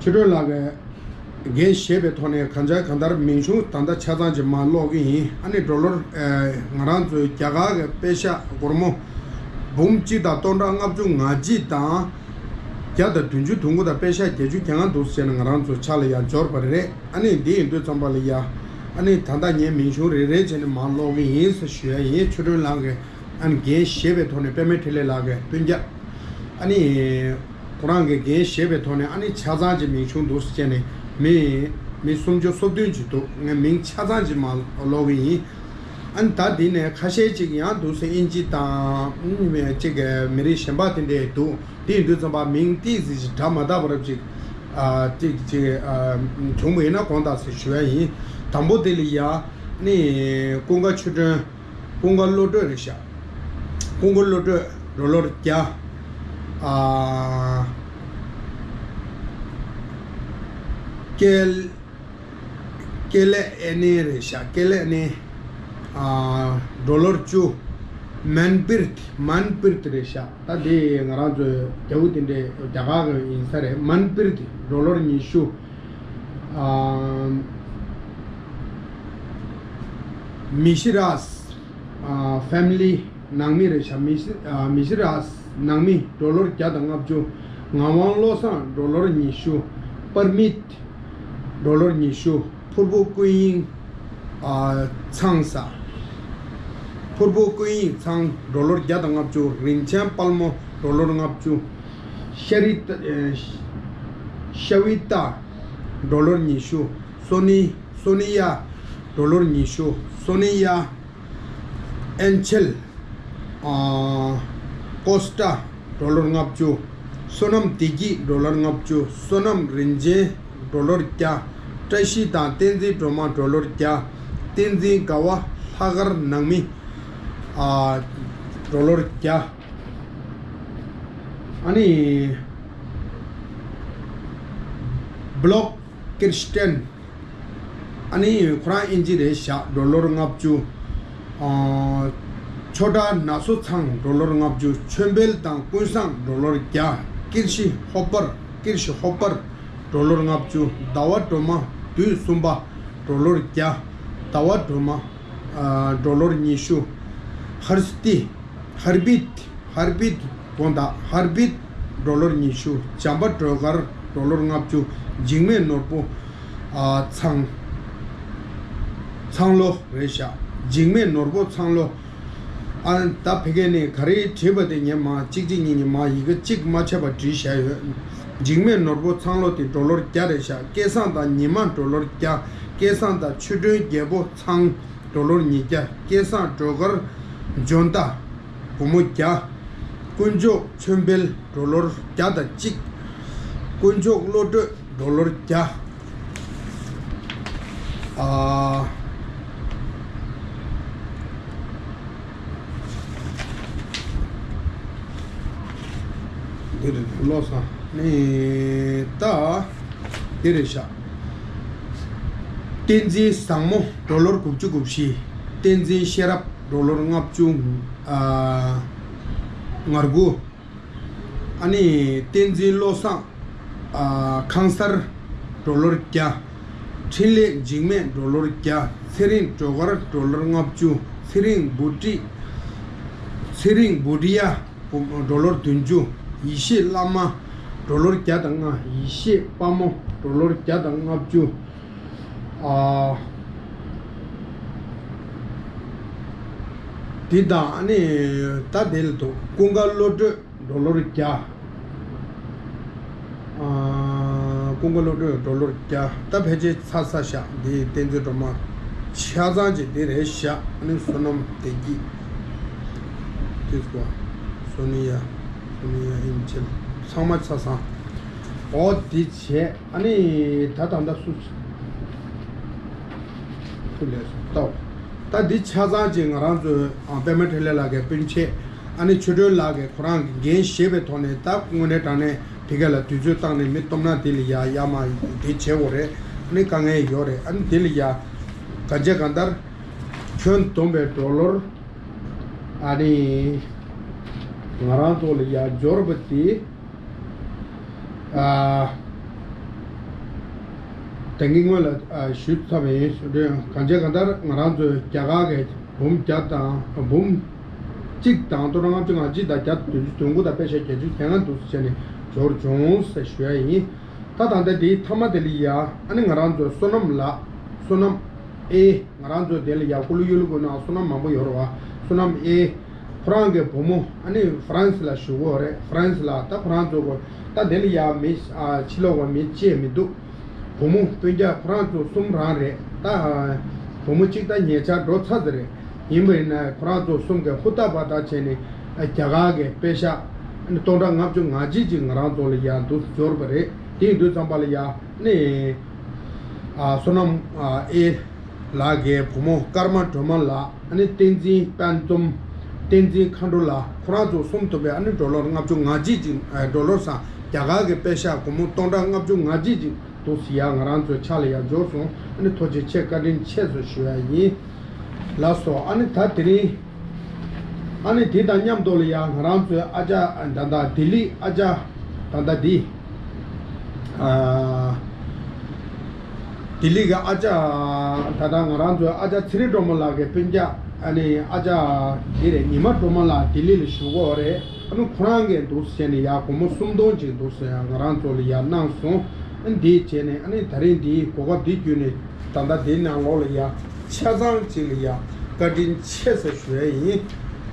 ཆོས་སྒྲོན་ལགས་ཀྱིས་འགན་བཞེས་པའི་ཐོག་ནས་གང་བྱས་གང་ལྟར་མིང་གཞུང་ད་ལྟ་ཆ་ཚང་ཅིག་མར་ཀློག་གི་ཡིན། ཨ་ནི་ཌོ་ལར། ཨ། ང་རང་ཚོའི་རྒྱ་གར་གྱི་པད་ཤག་སྒོར་མོ་འབུམ་གཅིག་དང་སྟོང་ཕྲག་ལྔ་བཅུ་ང་གཅིག་དང་བརྒྱ་དང་བདུན་ཅུ་དོན་དགུ་དང་པད་ཤག་བརྒྱད་ཅུ་གྱ་ལྔ་འདུག་སེ་བྱས་ནས་ང་རང་ཚོ་ཕྱག་ལ་ཡར་འབྱོར་བ་རེད། ཨ་ནི་འདི་ཡིན་དུས་ཙམ་པ་ལ་ཡ། ཨ་ནི་ད་ལྟ་ངས་མིང་གཞུང་རེ་རེ་བྱས་ནས་མར་ཀློག་གི་ཡིན་ཟེར་ཞུ་ཡ་ཡིན། ཆོས་སྒྲོན་ལགས་ཀྱིས་ཨ་ནི་འགན་བཞེས་པའི་ཐོག་ནས། པད་མ་འཕྲིན་ལས་ལགས་ཀྱི་སྤུན་ཀྱག། ཨ་ནི་ཁོ་རང་གིས་འགན་བཞེས་པའི་ཐོག་ནས། ཨ་ནི་ཆ་ཚང་ཅིག་མིང་གཞུང་འདུག་སེ་བྱས་ནས་མི་མི་སུམ་ཅུ་སོ་བདུན་ཅིག་འདུག། ངས་མིང་ཆ་ཚང་ཅིག་མར་ཀློག་གི་ཡིན། ཨ་ནི་ད་འདི་ནས་ཁ་ཤས་ཅིག་ཡང་འདུག་སེ་ཨིན་ཇི་དང་ཨུམ། ཅིག་མི་རིགས་གཞན་པ་དེ་འདྲས་འདུག། དེ་ཡིན་དུས་ཙམ་པ་མིང་ཏིག་ཙི་ཅིག་སྒྲ་མ་དག་པ་རབ་ཅིག། ཨ། ཏིག་ཅིག། ཨ། བྱུང་བ་ཡིན་ན་དགོངས་དག་ཟེར་ཞུ་ཡ་ཡིན། དང་པོ་དེ་ལ་ཡ་ནི་ཀུན་དགའ་ཆོས་སྒྲོན། ཀུན་དགའ་བློ་གྲོས་རེད་ཤག། ཀུན་དགའ་བློ་གྲོས་ཌོ་ལར་བརྒྱ། ཨ། ཀེ་ཀེ་ལེ་ཨེ་ནེ་རེད་ཤག། ཀེ་ལེ་ཨེ་ནེ། ཨ། ཌོ་ལར་བཅུ། མན་པིར་ཐི། མན་པིར་ཐི་རེད་ཤག། ད་དེ་ང་རང་ཚོའི་རྒྱ་བོ་དེ་འདྲས་རྒྱ་གར་གི་ཡིན་ས་རེད། མན་པིར་ཐི་ཌོ་ལར་ཉི་ཤུ། ཨ། མི་ཤི་རཱས། ཨ། ཕེ་མི་ལི་ནང་མི་རེད་ཤག། མི་ཤི། ཨ། མི་ཤི་རཱས་ནང་མི་ཌོ་ལར་བརྒྱ་དང་ལྔ་བཅུ། ངག་དབང་བློ་བཟང་ཌོ་ལར་ཉི་ཤུ། པར་མིད་ཌོ་ལར་ཉི་ཤུ། ཕུར་བུ་ཀུན་དབྱིངས། ཨ། ཚང་ས། ཕུར་བུ་ཀུན་དབྱིངས་ཚང་ཌོ་ལར་བརྒྱ་དང་ལྔ་བཅུ། རིན་ཆེན་དཔལ་མོ་ཌོ་ལར་ལྔ་བཅུ། ཤ་རི་ཏ། ཨེ། ཤ་བི་ཏ་ཌོ་ལར་ཉི་ཤུ། སོ་ནི། སོ་ནི་ཡ་ཌོ་ལར་ཉི་ཤུ། སོ་ནི་ཡ། ཨན་ཆེལ། ཨ། ཀོ་སི་ཊ་ཌོ་ལར་ལྔ་བཅུ། བསོད་ནམས་བདེ་སྐྱིད་ཌོ་ལར་ལྔ་བཅུ། བསོད་ནམས་རིན་ཆེན་ཌོ་ལར་བརྒྱ། བཀྲ་ཤིས་དང་བསྟན་འཛིན་སྒྲོལ་མ་ཌོ་ལར་བརྒྱ། བསྟན་འཛིན་དགའ་བ་ལྷག་དཀར་ནང་མི། ཨ། ཌོ་ལར་བརྒྱ། ཨ་ནི་བྷ་ལོག་ཀིར་སི་ཏན། ཨ་ནི་ཁོ་རང་ཨིན་ཇི་རེད་ཤག། ཌོ་ལར་ལྔ་བཅུ། ཨ། ཆོས་གྲགས་ན་སོ་ཚང་ཌོ་ལར་ལྔ་བཅུ། ཆོས་འཕེལ་དང་ཀུན་བཟང་ཌོ་ལར་བརྒྱ། ཀིར་ཤི་ཧོ་པར། ཀིར་ཤི་ཧོ་པར་ཌོ་ལར་ལྔ་བཅུ། ཟླ་བ་སྒྲོལ་མ་དུས་གསུམ་པ་ཌོ་ལར་བརྒྱ། ཟླ་བ་སྒྲོལ་མ། ཨ་ཌོ་ལར་ཉི་ཤུ། ཧར་སྟི། ཧར་བིད། ཧར་བིད་དགོངས་དག་ཧར་བིད་ཌོ་ལར་ཉི་ཤུ། བྱམས་པ་སྒྲོལ་དཀར་ཌོ་ལར་ལྔ་བཅུ། འཇིགས་མེད་ནོར་བུ། ཨ་ཚང་། ཚང་ལོ་རེད་ཤག་འཇིགས་མེད་ནོར་བུ་ཚང་ལོ། ཨ་ད་ཕ་གི་ནས་ག་རེ་བྲིས་པ་དེ་ངས་མ་གཅིག་གཅིག་གཉིས་གཉིས་མ་ཡི་གེ་གཅིག་མ་ཆད་པ་བྲིས་བཞག་ཡོད། འཇིགས་མེད་ནོར་བུ་ཚང་ལོ་དེ་ཌོ་ལར་བརྒྱ་རེད་ཤག་སྐལ་བཟང་དང་ཉི་མ་ཌོ་ལར་བརྒྱ། སྐལ་བཟང་དང་ཆོས་སྒྲོན་རྒྱལ་པོ་ཚང་ཌོ་ལར་ཉིས་བརྒྱ། སྐལ་བཟང་སྒྲོལ་དཀར་འཇོ་མདའ་སྒོར་མོ་བརྒྱ། དཀོན་མཆོག་ཆོས་འཕེལ་ཌོ་ལར་བརྒྱ་དང་གཅིག་དཀོན་མཆོག་བློ་གྲོས་ཌོ་ལར་བརྒྱ། ཨ། འདི་རེད་བློ་བཟང་ནི་ད་འདི་རེད་ཤག་བསྟན་འཛིན་བཟང་མོ་ཌོ་ལར་དགུ་བཅུ་གོ་བཞི། བསྟན་འཛིན་ཤེས་རབ་ཌོ་ལར་ལྔ་བཅུ་ང་དགུ། ཨ་ནི་བསྟན་འཛིན་བློ་བཟང་ཨ་ཁང་གསར་ཌོ་ལར་བརྒྱ། འཕྲིན་ལས་འཇིགས་མེད་ཌོ་ལར་བརྒྱ། ཚེ་རིང་སྒྲོལ་དཀར་ཌོ་ལར་ལྔ་བཅུ། ཚེ་རིང་བུ་ཊི། ཚེ་རིང་བུ་ཊི་ཡ་ཌོ་ལར་བདུན་ཅུ། ཡེ་ཤེས་བླ་མ་ཌོ་ལར་བརྒྱ་དང་ལྔ། ཡེ་ཤེས་དཔའ་མོ་ཌོ་ལར་བརྒྱ་དང་ལྔ་བཅུ། ཨ། འདི་དང་ཨ་ནི་ད་དེ་ལ་འདུག་ཀུན་དགའ་བློ་གྲོས་ཌོ་ལར་བརྒྱ། ཨ། ཀུན་དགའ་བློ་གྲོས་ཌོ་ལར་བརྒྱ། ད་ཕལ་ཆེར་ཚར་ཚར་ཤག་འདི་བསྟན་འཛིན་སྒྲོལ་མ་ཆ་ཚང་ཅིག་འདི་རེད་ཤག་ཨ་ནི་བསོད་ནམས་བདེ་སྐྱིད། དེ་སྐོར་སོ་ནི་ཡ། སོ་ནི་ཡ་ཨིན་ཆེན་ཚང་མ་ཆ་ཚང་། འོ་འདི་བྱས། ཨ་ནི་ད་ད་ལྟ་སུ། སུ་ལས་སུ་ལྟ། ད་འདི་ཆ་ཚང་ཅིག་ང་རང་ཚོའི་ཨ་པད་མ་འཕྲིན་ལས་ལགས་ཀྱི་སྤུན་མཆེད། ཨ་ནི་ཆོས་སྒྲོན་ལགས་ཀྱིས་ཁོ་རང་གི་འགན་བཞེས་པའི་ཐོག་ནས་ད་དངོས་གནས་དྲང་གནས་ཕ་གི་ལ་དུས་ཚོད་བཏང་ནས་མི་སྟོབས་ན་འདི་ལ་ཡ་ཡ་མ་འདི་བྱེད་དགོས་རེད། ཨ་ནི་དཀའ་ངལ་ཡོད་རེད། ཨ་ནི་འདི་ལ་ཡ་གང་བྱས་གང་ལྟར་ཁྱོན་བསྡོམས་པའི་ཌོ་ལར། ཨ་ནི་ང་རང་ཚོ་ལ་ཡ་འབྱོར་བ་དེ། ཨ། ད་གིན་སྔོན་ལ་ཨ་ཞུས་ཚར་བ་ཡིན། གང་བྱས་གང་ལྟར་ང་རང་ཚོའི་རྒྱ་གར་གྱི་འབུམ་བརྒྱ་དང་འབུམ་གཅིག་དང་སྟོང་ཕྲག་ལྔ་བཅུ་ང་གཅིག་དང་བརྒྱ་དང་བདུན་ཅུ་དོན་དགུ་དང་པད་ཤག་བརྒྱད་ཅུ་གྱ་ལྔ་འདུག་སེ་བྱས་ནས་འབྱོར་བྱུང་ཟེར་ཞུ་ཡ་ཡིན། ད་ད་ལྟ་དེའི་མཐའ་མ་དེ་ལ་ཡ་ཨ་ནི་ང་རང་ཚོའི་བསོད་ནམས་ལགས། བསོད་ནམས་ཨེ། ང་རང་ཚོ་དེ་ལ་ཡ་ཀུ་ལུ་ཡུ་ལུ་ཀུ་ན་བསོད་ནམས་མང་པོ་ཡོད་རེད་བ། བསོད་ནམས་ཨེ། ཁོ་རང་གི་བུ་མོ་ཨ་ནི་ཧྥ་རན་སི་ལ་བཞུགས་ཡོད་རེད། ཧྥ་རན་སི་ལ་ད་ཁོ་རང་ཚོ་གོ་ད་དེ་ལ་ཡ་མི་ཨ་ཕྱི་ལོགས་བ་མི་བཅས་མི་འདུག་བུ་མོ་སྤུན་ཀྱག་ཁོ་རང་ཚོ་གསུམ་རང་རེད་ད། བུ་མོ་གཅིག་ད་ཉེ་ཆར་འགྲོ་ཚར་ཟེར་རེད། ཡིན་པ་ཡིན་ན་ཁོ་རང་ཚོ་གསུམ་གི་ཧུར་ཐག་པ་ད་བྱས་ནས་རྒྱ་གར་གི་པེ་ཤག་ཨ་ནི་སྟོང་ཕྲག་ལྔ་བཅུ་ང་གཅིག་ཅིག་ང་རང་ཚོ་ལ་ཡ་འདུག་འབྱོར་བ་རེད། དེ་ཡིན་དུས་ཙམ་པ་ལ་ཡ་ཨ་ནི་ཨ་བསོད་ནམས་ཨ་ཨེ། ལགས་ཀྱི་བུ་མོ་ཀརྨ་སྒྲོལ་མ་ལགས། ཨ་ནི་བསྟན་འཛིན་དཔལ་འཛོམས། བསྟན་འཛིན་མཁའ་འགྲོ་ལགས། ཁོ་རང་ཚོ་གསུམ་ཐུབ་པའི་ཨ་ནི་ཌོ་ལར་ལྔ་བཅུ་ང་གཅིག་ཅིག་ཨ་ཌོ་ལར་སང་རྒྱ་གར་གྱི་པེ་ཤག་སྒོར་མོ་སྟོང་ཕྲག་ལྔ་བཅུ་ང་གཅིག་ཅིག་འདུག་སེ་ཡ་ང་རང་ཚོའི་ཕྱག་ལ་ཡ་འབྱོར་སོང་། ཨ་ནི་ཐུགས་རྗེ་ཆེ་བཀའ་དྲིན་ཆེ་ཟེར་ཞུ་ཡ་ཡིན། ལགས་སོ། ཨ་ནི་ད་དེ་རིང་། ཨ་ནི་དེ་དང་མཉམ་དུ་ལ་ཡ་ང་རང་ཚོའི་ཨ་ཅག་ད་ལྟ་ལྡི་ལི་ཨ་ཅག་ད་ལྟ་འདི། ཨ། ལྡི་ལི་གི་ཨ་ཅག་ད་ལྟ་ང་རང་ཚོའི་ཨ་ཅག་ཚེ་རིང་སྒྲོལ་མ་ལགས་ཀྱི་སྤུན་ཀྱག་ཨ་ནི་ཨ་ཅག་འདི་རེད། ཉི་མ་སྒྲོལ་མ་ལགས་ལྡི་ལི་ལ་བཞུགས་ཡོད་རེད། ཨ་ནི་ཁོ་རང་གིས་འདུག་སེ་བྱས་ནས་ཡ་སྒོར་མོ་སུམ་སྟོང་ཅིག་འདུག་སེ་ཡ་ང་རང་ཚོ་ལ་ཡ་གནང་སོང་། ཨ་ནི་འདི་བྱས་ནས་ཨ་ནི་ད་རིང་འདིའི་གོ་སྐབས་འདི་བརྒྱུད་ནས་ད་ལྟ་འདི་ནང་ལོགས་ལ་ཡ་ཆ་ཚང་ཅིག་ལ་ཡ་བཀའ་དྲིན་ཆེ་ཟེར་ཞུ་ཡ་ཡིན།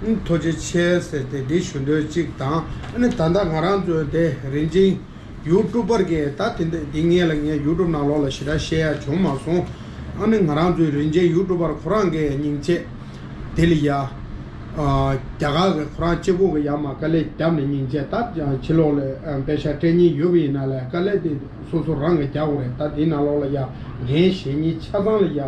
ཨ་ནི་ཐུགས་རྗེ་ཆེ་ཟེར་ཏེ་འདི་ཞུ་འདོད་ཅིག་དང་། ཨ་ནི་ད་ལྟ་ང་རང་ཚོའི་དེ་རིན་ཆེན་ཡུ་ཊུབ་པར་གྱི་ད་དེ་འདི་འདི་ངས་ལ་ངས་ཡུ་ཊུབ་ནང་ལོགས་ལ་ཞེ་དྲག་བཤད་ཡ་བྱུང་མ་སོང་། ཨ་ནི་ང་རང་ཚོའི་རིན་ཆེན་ཡུ་ཊུབ་པར་ཁོ་རང་གི་སྙིང་རྗེ་དེ་ལ་ཡ། ཨ། རྒྱ་གར་གྱི་ཁོ་རང་གཅིག་པོ་གི་ཡ་མ་དཀའ་ལས་བརྒྱབ་ནས་སྙིང་རྗེ་ད་ཕྱི་ལོགས་ལ་ཨ་པེ་ཤག་སྤྲད་མཁན་ཡོད་པ་ཡིན་ན་ལས་དཀའ་ལས་དེ་སོ་སོ་རང་གིས་རྒྱག་དགོས་རེད། ད་དེའི་ནང་ལོགས་ལ་ཡ་འགན་བཞེས་མཁན་ཆ་ཚང་ལ་ཡ་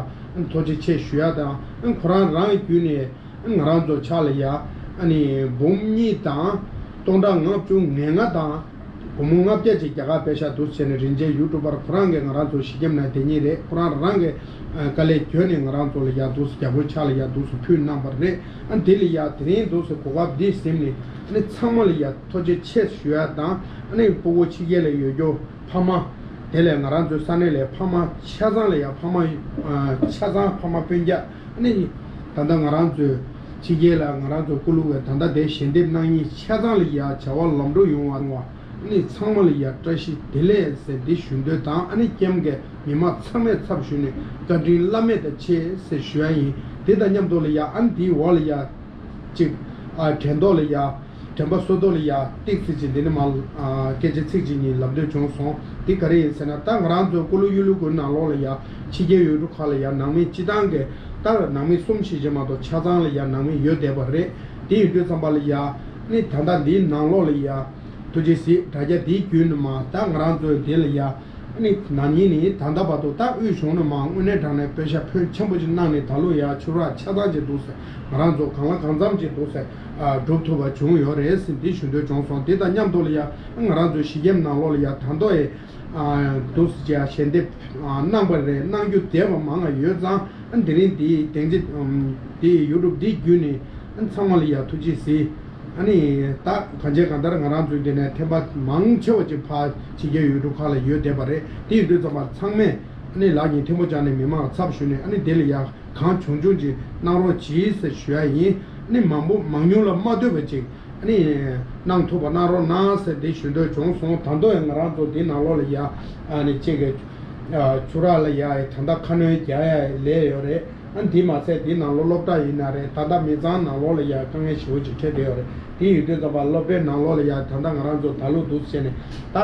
ཐུགས་རྗེ་ཆེ་ཞུ་ཡ་དང་། ཨ་ཁོ་རང་རང་གི་བརྒྱུད་ནས་ང་རང་ཚོ་ཕྱག་ལ་ཡ་ཨ་ནི་འབུམ་གཉིས་དང་སྟོང་ཕྲག་ལྔ་བཅུ་ང་ལྔ་དང་། སྒོར་མོ་ལྔ་བརྒྱ་ཅིག་རྒྱ་གར་པེ་ཤག་འདུག་སེ་བྱས་ནས་རིན་ཆེན་ཡུ་ཊུབ་པར་ཁོ་རང་གིས་ང་རང་ཚོ་གཞིས་ཁྱིམ་ནང་བསྡད་མཁན་རེད། ཁོ་རང་རང་གིས་ཨ་དཀའ་ལས་བརྒྱབ་ནས་ང་རང་ཚོ་ལ་ཡ་འདུག་སེ་རྒྱ་བོད་ཕྱག་ལ་ཡ་འདུག་སེ་ཕུལ་གནང་བ་རེད། ཨ་འདི་ལ་ཡ་དེ་རིང་འདུག་སེ་གོ་སྐབས་འདི་ཟིན་ནས་ཨ་ནི་ཚང་མ་ལ་ཡ་ཐུགས་རྗེ་ཆེ་ཞུ་ཡ་དང་། ཨ་ནི་སྤུ་གུ་ཕྱི་རྒྱལ་ལ་ཡོད་རྒྱུ་ཕ་མ། དེ་ལས་ང་རང་ཚོའི་ས་གནས་ལ་ཕ་མ་ཆ་ཚང་ལ་ཡ་ཕ་མ་ཨ་ཆ་ཚང་ཕ་མ་སྤུན་ཀྱག་ཨ་ནི་ ད་ལྟ་ང་རང་ཚོའི་ཕྱི་རྒྱལ་ལ་ང་རང་ཚོ་ཀུ་ལུ་གི་ད་ལྟ་དེ་ཞལ་འདེབས་གནང་མཁན་ཆ་ཚང་ལ་ཡ་བྱ་བ་ལམ་འགྲོ་ཡོང་བ་ཨ་ནི་ཚང་མ་ལ་ཡ་བཀྲ་ཤིས་བདེ་ལེགས་ཟེར་འདི་ཞུ་འདོད་དང་ཨ་ནི་ཀེམ་གི་མི་མང་ཚང་མའི་ཚབ་ཞུས་ནས་བཀའ་དྲིན་བླ་མེད་དུ་ཆེ་ཟེར་ཞུ་ཡ་ཡིན། དེ་དང་མཉམ་དུ་ལ་ཡ་ཨ་ནི་དེའི་འོག་ལ་ཡ་གཅིག་ཨ་དྲན་ཐོག་ལ་ཡ་དྲན་པ་གསོ་ཐོག་ལ་ཡ་ཏིག་ཙི་ཅིག་འདི་ནས་མ་ཨ་སྐད་ཆ་ཚིག་གཅིག་གཉིས་ལབ་འདོད་བྱུང་སོང་། འདི་ག་རེ་ཡིན་ཟེར་ན་ད་ང་རང་ཚོ་ཀུ་ལུ་ཡུ་ལུ་གུ་ནང་ལོགས་ལ་ཡ་ཕྱི་རྒྱལ་ཡུལ་གྲུ་ཁག་ལ་ཡ་ནང་མི་སྤྱི་བཏང་གི་ད་ནང་མི་གསུམ་བཞི་ཅིག་མ་གཏོགས་ཆ་ཚང་ལ་ཡ་ནང་མི་ཡོད་བསྡད་པ་རེད། དེ་ཡིན་དུས་ཙམ་པ་ལ་ཡ་ནི་ད་ལྟ་འདིའི་ནང་ལོགས་ལ་ཡ་ཐུགས་རྗེ་གཟིགས་དྲ་རྒྱ་འདིའི་བརྒྱུད་ནས་མ་ད་ང་རང་ཚོའི་འདི་ལ་ཡ་ཨ་ནི་ན་ནིང་ནས་ད་ལྟ་བར་དུ་ད་དབུས་གཞུང་ནས་མ་དངོས་གནས་དྲང་གནས་པེ་ཤ་ཕོན་ཆེན་པོ་ཅིག་གནང་ནས་ད་ལོ་ཡ་ཆུ་རགས་ཆ་ཚང་ཅིག་འདུག་ཟེར། ང་རང་ཚོ་གང་ལ་གང་འཚམ་ཅིག་འདུག་ཟེར་ཨ་སྒྲུབ་ཐུབ་པ་བྱུང་ཡོད་རེད་ཟེར་འདི་ཞུ་འདོད་བྱུང་སོང་། འདི་དང་མཉམ་དུ་ལ་ཡ་ང་རང་ཚོའི་གཞིས་ཁྱིམ་ནང་ལོགས་ལ་ཡ་ད་དུང་ཨེ་ཨ་འདུག་ཟེར་ཅིག་ཞལ་འདེབས་ཨ་གནང་པ་རེད། གནང་རྒྱུ་བསྡད་པ་མང་ང་ཡོད་ཙང་ཨ་འདི་རིང་འདི་དེང་ཅིག་ཨམ་འདི་ཡུ་ཊུབ་འདི་བརྒྱུད་ནས་ཨ་ཚང་མ་ལ་ཡ་ཐུགས་རྗེ་གཟིགས། ཨ་ནི་ད་གང་བྱས་གང་ལྟར་ང་རང་ཚོའི་འདི་ནས་ཐེམ་པ་མང་ཆེ་བ་ཅིག་ཕར་ཕྱི་རྒྱལ་ཡུལ་གྲུ་ཁག་ལ་ཡོད་བསྡད་པ་རེད། དེ་ཡིན་དུས་ཙམ་པ་ཚང་མས་ཨ་ནི་ལག་གཉིས་ཐལ་མོ་སྦྱར་ནས་མི་མང་ཚབ་ཞུས་ནས་ཨ་ནི་དེ་ལ་ཡ་གང་བྱུང་བྱུང་ཅིག་གནང་རོགས་གྱིས་ཟེར་ཞུ་ཡ་ཡིན། ཨ་ནི་མང་པོ་མང་ཉུང་ལ་མ་ལྟོས་པ་ཅིག་ཨ་ནི་གནང་ཐུབ་པ་གནང་རོགས་གནང་ཟེར་དེ་ཞུ་འདོད་བྱུང་སོང་། ད་དུང་ཡང་ང་རང་ཚོ་འདི་ནང་ལོགས་ལ་ཡ་ཨ་ནི་གཅིག་གི་ཆུ་རགས་ལ་ཡ་ད་ལྟ་ཁ་སྣོན་རྒྱག་ཡ་ལས་ཡོད་རེད། ཨ་འདི་མ་ཚད་འདི་ནང་ལོགས་སློབ་གྲྭ་ཡིན་ན་རེད། ད་ལྟ་མི་ཚང་ནང་ལོགས་ལ་ཡ་དཀའ་ངལ་ཞེ་པོ་ཅིག་འཕྲད་བསྡད་ཡོད་རེད། དེ་ཡིན་དུས་ཙམ་པ་སློབ་གྲྭའི་ནང་ལོགས་ལ་ཡ་ད་ལྟ་ང་རང་ཚོ་ད་ལོ་འདུག་བྱས་ནས་ད་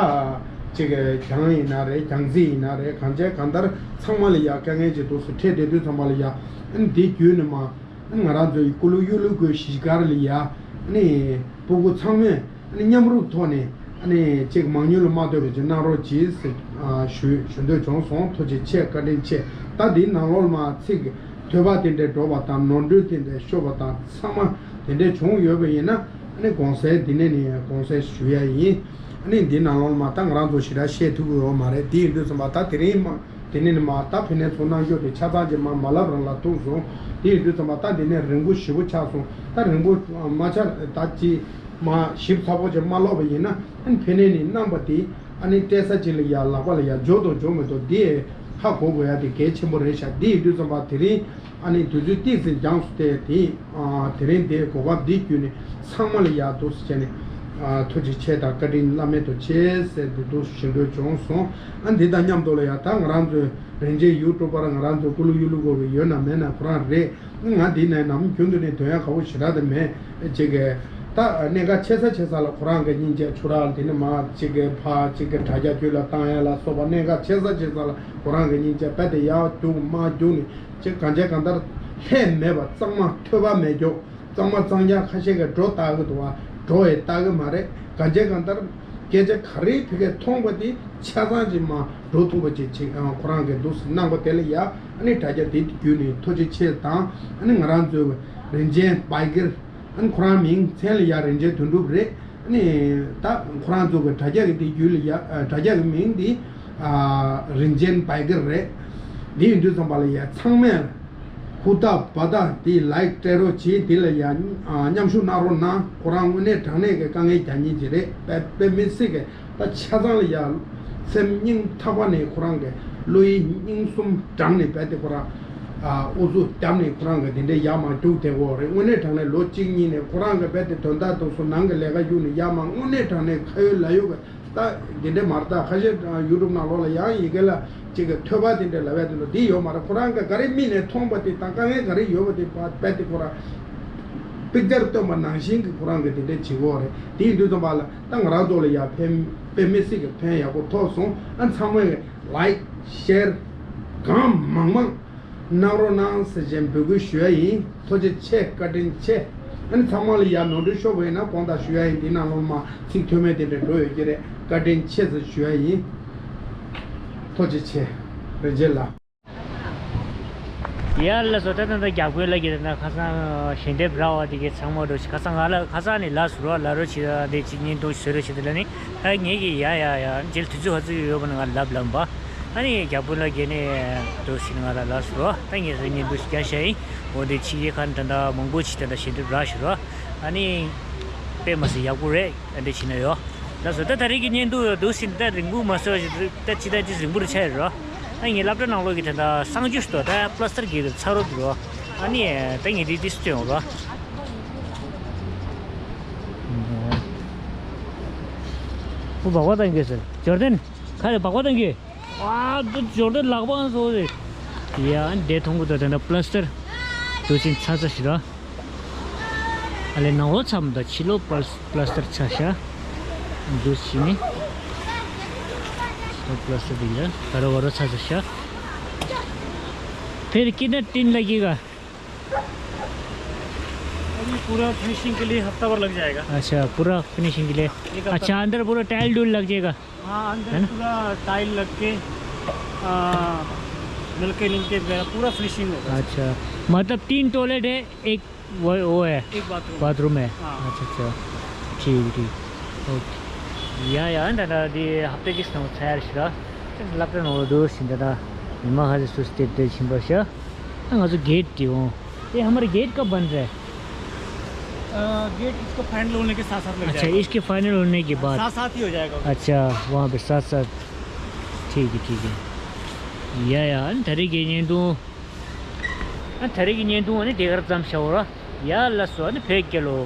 ཅིག་གི་གྱང་ཡིན་ན་རེད། གྱང་རྩིས་ཡིན་ན་རེད། གང་བྱས་གང་ལྟར་ཚང་མ་ལ་ཡ་དཀའ་ངལ་ཅིག་འདུག་སེ་འཕྲད་བསྡད་དུས་ཙམ་པ་ལ་ཡ་ཨ་འདི་བརྒྱུད་ནས་མ་ཨ་ང་རང་ཚོའི་ཀུ་ལུ་གཡུ་ལུ་གུ་གཞིས་སྒར་ལ་ཡ་ཨ་ནི་སྤུ་གུ་ཚང་མས་ཨ་ནི་མཉམ་རུབ་ཐོག་ནས་ཨ་ནི་ཅིག་མང་ཉུང་ལ་མ་ལྟོས་པ་ཅིག་གནང་རོགས་གྱིས་ཟེར་ཨ་ཞུ་ཞུ་འདོད་བྱུང་སོང་། ཐུགས་རྗེ་ཆེ། བཀའ་དྲིན་ཆེ། ད་འདིའི་ནང་ལོགས་ལ་མ་ཚིག་ཐོས་པ་དེ་འདྲའི་འགྲོ་བ་དང་ནོར་འཁྲུལ་དེ་འདྲའི་ཤོར་བ་དང་ཚང་མ་དེ་འདྲའི་བྱུང་ཡོད་པ་ཡིན་ན་ཨ་ནི་དགོངས་སེལ་འདི་ནས་ནས་དགོངས་སེལ་ཞུ་ཡ་ཡིན། ཨ་ནི་འདིའི་ནང་ལོགས་ལ་མ་ད་ང་རང་ཚོ་ཞེ་དྲག་བཤད་ཐུབ་ཀྱི་ཡོད་མ་རེད། དེ་ཡིན་དུས་ཙམ་པ་ད་དེ་རིང་མ་དེ་ནས་ནི་མ་ད་ཕན་ནས་ཚོ་གནང་རྒྱུ་དེ་ཆ་ཚང་ཅིག་མ་མ་ལབ་རང་ལ་ཐུག་སོང་། དེ་ཡིན་དུས་ཙམ་པ་ད་འདི་ནས་རིང་པོ་ཞེ་པོ་ཆགས་སོང་། ད་རིང་པོ་མ་ཆགས་ད་ཅི་མ་ཞིབ་ཚགས་པོ་ཅིག་མ་ཀློག་པ་ཡིན་ན་ཨ་ནི་ཕན་ནས་ནི་གནང་པ་དེ་ཨ་ནི་སྤྲད་ས་ཅིག་ལ་ཡ་ལག་པ་ལ་ཡ་འཇོག་དང་འཇོག་མི་ཐུབ་དེ་ཧ་གོ་དགོས་ཡ་དེ་གལ་ཆེན་པོ་རེད་ཤག་དེ་ཡིན་དུས་ཙམ་པ་དེ་རིང་ཨ་ནི་དུས་ཚོད་ཏོག་ཙམ་འགྱངས་སོང་སྟེ་དེ་ཨ་དེ་རིང་དེ་གོ་སྐབས་འདི་བརྒྱུད་ནས་ཚང་མ་ལ་ཡ་འདུག་སེ་བྱས་ནས་ཨ་ཐུགས་རྗེ་ཆེ་དང་བཀའ་དྲིན་བླ་མེད་དུ་ཆེ་ཟེར་འདི་འདུག་ཞུ་འདོད་བྱུང་སོང་། ཨ་འདི་དང་མཉམ་དུ་ལ་ཡ་ད་ང་རང་ཚོའི་རིན་ཆེན་ཡུ་ཊུབ་པར་ང་རང་ཚོ་ཀུ་ལུ་གཡུ་ལུ་གོ་གི་ཡོད་ན་མེད་ན་ཁོ་རང་རེད། ང་འདི་ནས་ནམ་རྒྱུན་དུ་ནས་དོན་ཡག་ག་བོ་ཞེ་དྲག་དེ་མེད་ཅེས་ཀྱི། ད་གནད་འགག་ཆེ་ས་ཆེ་ས་ལ་ཁོ་རང་གི་སྙིང་རྗེ་ཆུ་རགས་དེ་ནས་མ་ཅིག་གི་ཕ་ཅིག་གི་དྲ་རྒྱ་བརྒྱུད་ལ་བཏང་ཡ་ལ་སོགས་པ་གནད་འགག་ཆེ་ས་ཆེ་ས་ལ་ཁོ་རང་གི་སྙིང་རྗེ་རྦད་དེ་ཡར་རྒྱུག་མར་རྒྱུག་ནས་ཅིག་གང་བྱས་གང་ལྟར་ལྷད་མེད་པ་གཙང་མ་ཐོས་པ་མེད་རྒྱུ་གཙང་མ་གཙང་རྐྱང་ཁ་ཤས་ཀྱིས་འགྲོ་ལྟ་གི་འདུག་བ། འགྲོ་ཡི་ལྟ་གི་མ་རེད། གང་བྱས་གང་ལྟར་སྐད་ཆ་ག་རེ་ཕ་གིར་མཐོང་པ་དེ་ཆ་ཚང་ཅིག་མ་འགྲོ་ཐུབ་པ་ཅིག་ཅིག་ཁོ་རང་གིས་འདུག་སེ་གནང་པ་དེ་ལ་ཡ་ཨ་ནི་དྲ་རྒྱ་དེ་བརྒྱུད་ནས་ཐུགས་རྗེ་ཆེ་དང་ཨ་ནི་ང་རང་ཚོའི་རིན་ཆེན་བྷའི་གར། ཨ་ནི་ཁོ་རང་མིང་མཚན་ལ་ཡ་རིན་ཆེན་དོན་གྲུབ་རེད། ཨ་ནི་ད་ཁོ་རང་ཚོ་གི་དྲ་རྒྱ་གི་དེ་བརྒྱུད་ལ་ཡ་ཨ་དྲ་རྒྱ་གི་མིང་དེ་ཨ་རིན་ཆེན་བྷའི་གར་རེད། དེ་ཡིན་དུས་ཙམ་པ་ལ་ཡ་ཚང་མས་ཧུར་ཐག་འབད་ཐག་དེ་ལའིཀ་སྤྲད་རོགས་བྱེད། དེ་ལ་ཡ་ཨ་མཉམ་ཞུགས་གནང་རོགས་གནང་། ཁོ་རང་དངོས་གནས་དྲང་གནས་ཀྱི་དཀའ་ངལ་རྒྱག་མཁན་ཅིག་རེད། དཔེ་དཔེ་མི་སྲིད་ཀྱི་ད་ཆ་ཚང་ལ་ཡ་སེམས་སྙིང་ཐག་པ་ནས་ཁོ་རང་གི་བློ་ཡིད་སྙིང་གསུམ་དྲངས་ནས་རྦད་དེ་ཁོ་རང་ཨ་ཨུ་ཚུགས་བརྒྱབ་ནས་ཁོ་རང་གི་དེ་འདྲའི་ཡར་མར་རྒྱུགས་བསྡད་ཀྱི་ཡོད་རེད། དངོས་གནས་དྲང་གནས་ལོ་གཅིག་གཉིས་ནས་ཁོ་རང་གི་རྦད་དེ་དོན་དག་དེ་ཚོ་ནང་གི་ལས་ཀ་གཡུགས་ནས་ཡར་མར་དངོས་གནས་དྲང་གནས་ཁ་ཡོད་ལག་ཡོད་ཀྱི་ད་དེ་འདྲའི་མ་རེད། ད་ཁ་ཤས་ཡུ་ཊུབ་ནང་ལོགས་ལ་ཡང་ཡི་གེ་ལ་ཅིག་གི་ཐོས་པ་དེ་འདྲ་ལབ་ཡ་དེ་ལ་འདི་ཡོད་མ་རེད། ཁོ་རང་གི་ག་རེ་མིག་ནས་མཐོང་པ་དེ་དང་དཀའ་ངལ་ག་རེ་ཡོད་པ་དེ་རྦད་དེ་ཁོ་རང་པིག་ཅར་སྟོན་པ་ནང་བཞིན་གྱི་ཁོ་རང་གི་དེ་འདྲ་བྱེད་ཀྱི་ཡོད་རེད། དེ་ཡིན་དུས་ཙམ་པ་ལ་ད་ང་རང་ཚོ་ལ་ཡ་ཕན་དཔེ་མི་སྲིད་ཀྱི་ཕན་ཡག་པོ་ཐོགས་སོང་། ཨ་ཚང་མས་ལའིཀ་ཤེར་གང་མང་མང་གནང་རོགས་གནང་ཟེར་བྱས་འབོད་སྐུལ་ཞུ་ཡ་ཡིན། ཐུགས་རྗེ་ཆེ། བཀའ་དྲིན་ཆེ། ཨ་ནི་ཚང་མ་ལ་ཡ་ནོར་འཁྲུལ་ཤོར་བ་ཡིན་ན་དགོངས་དག་ཞུ་ཡ་ཡིན། འདི་ནང་ལོགས་མ་ཚིག་ཐོན་མེད་དེ་འདྲ་འགྲོ་ཡོད་ཀྱི་རེད། བཀའ་དྲིན་ཆེ་ཟེར་ཞུ་ཡ་ཡིན། ཐུགས་རྗེ་ཆེ། རིན་ཆེན་ལགས། ཡ་ལགས་སོ། ད་ད་ད་རྒྱ་དཔོན་ལགས་ཀྱིས་ད་ཁ་སང་ཞལ་འདེབས་རག་པ་དེ་གའི་ཚང་མ་འགྲོ་ཞིག་ཁ་སང་ང་ལ་ཁ་སང་ནས་ལབ་སོང་རོགས། ལབ་རོགས་བྱེད་དང་དེ་ཅིག་བརྙན་ཐུང་བཟོ་རོགས་བྱེད་དང་ལབ་ནི། ཨ་ངེད་ཀྱིས་ཡ་ཡ་ཡ་རྗེས་དུས་ཚོད་ག་ཚོད་ཡོད་པ་ན་ང་ལབ་ལབ་པ། ཨ་ནི་རྒྱ་དཔོན་ལགས་ཀྱིས་ནི་འགྲོ་ཞིག་ང་ལ་ལབ་སོང་རོགས། ད་ངས་ཟེར་བརྙན་ཐུང་ཞིག་བརྒྱབ་བཞག་ཡིན། འོ་དེ་ཕྱི་རྒྱལ་ཁག་ནས་ད་ལྟ་མང་པོ་ཞིག་ད་ལྟ་ཞལ་འདེབས་རག་ཞོར་རོགས། ཨ་ནི་དཔེ་མ་སྲིད་ཡག་པོ་རེད། ཨ་འདྲ་བྱས་ན་ཡོད། ལགས་སོ། ད་ད་རེས་ཀྱི་བརྙན་ཐུང་འདུག་སེ་ད་རིང་པོ་མ་སོང་ཞིག་ད་ཅི་ད་ཅི་རིང་པོ་རེད་ཆགས་ཡོད་རོགས། ཨ་ངའི་སློབ་གྲྭ་ནང་ལོགས་ཀྱི་ད་ལྟ་གསང་སྤྱོད་ཞིག་འདུག་ད་པླ་སྟར་གྱི་ཚ་རོགས་འདུག་རོགས། ཨ་ནི་ད་ངས་འདི་འདི་སྟོན་འོང་ར། ཁོ་སྦག་སྦག་བཏང་གི་ཟེར། ཇོར་ཌན། ཁ་ལ་སྦག་སྦག་བཏང་གི། ཨ་འདི་ཇོར་ཌན་ལག་པ་བཟོ་རེད། ཡ་འདི་མཐོང་གི་འདུག་ད་ལྟ་པ་ལ་སི་ཊར་འདུག་ཅིང་ཚ་ཚ་ཞིག་ར། ཨ་ལས་ནང་ལོགས་མཚམས་དང་ཕྱི་ལོགས་པ་ལ་པ་ལ་སི་ཊར་ཆ་ཤ། འདུག་ཕྱི་ནི། ཕྱི་ལོགས་པ་ལ་སི་ཊར་འདུག་ཡ། ག་ར་བ་ར་ཚ་ཚ་ཤ། फिर कितना दिन लगेगा? अभी पूरा फिनिशिंग के लिए हफ्ता भर लग जाएगा। अच्छा, पूरा फिनिशिंग के लिए। एक हफ्ता। अच्छा, अंदर पूरा टाइल डूल लग जाएगा? हाँ, अंदर है ना? पूरा टाइल लग के, आ, नलके नुलके वगैरह पूरा फिनिशिंग होगा। अच्छा, मतलब तीन टॉयलेट है, एक वो, वो है, एक बाथरूम। बाथरूम है। हाँ। अच्छा, अच्छा, ठीक, ठीक। ओके। या, या, ད་ད་འདི་ཧབ་ཏ་གཅིག་ཙམ་ཚར་ཤི་ར། སློབ་གྲྭ་ནང་ལ་འདུག་ཕྱིན་ད་ད་མི་མང་ཧ་ཅང་སུ་སྟེར་སྟེར་ཕྱིན་པ་ཤ། ང་ཚོ་གེ་ཊི་དེ་འོང་། ये हमारे गेट कब बन रहा है? अ, गेट इसको फाइनल होने के साथ साथ लग अच्छा, जाएगा। इसके फाइनल होने के बाद। साथ साथ ही हो जाएगा। अच्छा, वहाँ पे साथ साथ। ठीक है, ठीक है। या, या, ད་རེས་ཀྱི་བརྙན་ཐུང་། ཨ་ད་རེས་ཀྱི་བརྙན་ཐུང་ཨ་ནི་དེ་གར་ཙམ་བྱའོ་ར། ཡ་ལ་སོ་ཨ་ནི་བོད་རྒྱལ་ལོ།